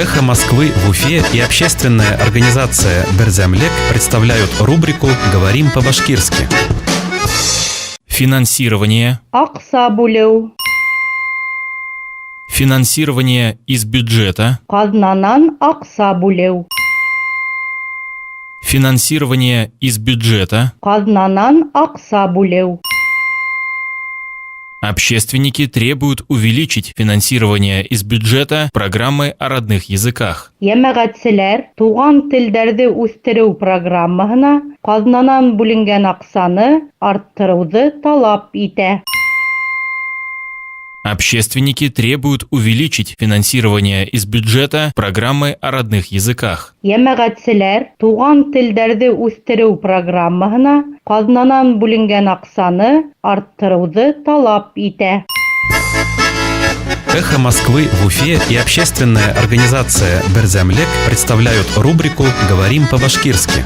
Эхо Москвы в Уфе и общественная организация «Берҙәмлек» представляют рубрику «Говорим по-башкирски». Финансирование. Аҡса бүлеү. Финансирование из бюджета. Ҡаҙнанан аҡса бүлеү. Финансирование из бюджета. Ҡаҙнанан аҡса бүлеү. Общественники требуют увеличить финансирование из бюджета программы о родных языках. Йәмәғәтселәр туған телдәрҙе үҫтереү программаһына ҡаҙнанан бүленгән аҡсаны арттырыуҙы талап итә. Общественники требуют увеличить финансирование из бюджета программы о родных языках. Йәмәғәтселәр туған телдәрҙе үҫтереү программаһына ҡаҙнанан бүленгән аҡсаны арттырыуҙы талап итә. Эхо Москвы в Уфе и общественная организация «Берҙәмлек» представляют рубрику «Говорим по-башкирски».